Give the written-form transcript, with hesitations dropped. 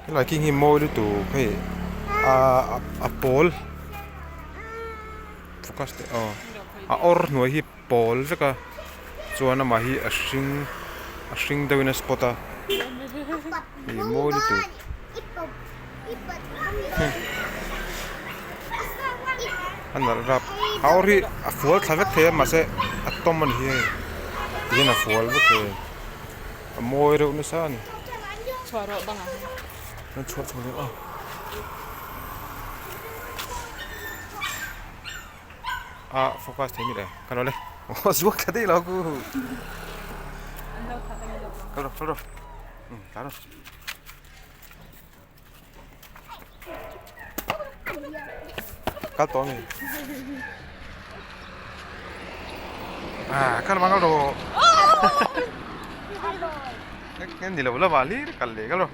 Helai khi hi mawi lutuk hei a a pawl focus teh aw a awr hnuai hi pawl vek a chuan amah hi a hring a hring deuhin a spot a ih mawi lutuk. A nalh rap a awr hi a fual thla vek thei a mahse a tawm a ni hi hei tihian a fual vek thei a ni. A mawi reuh nasa a ni. Chhuah rawh bangah hian. Kan chhuah chho leh a. A focus thei mi le ka lo le. Aw zuak thla daih lo ku. Kal rawh kal rawh. Um tla rawh. Kal tawh a ni. Ah kal rawh kal rawh. Nge ni lo lamah hlir kal leh kal rawh.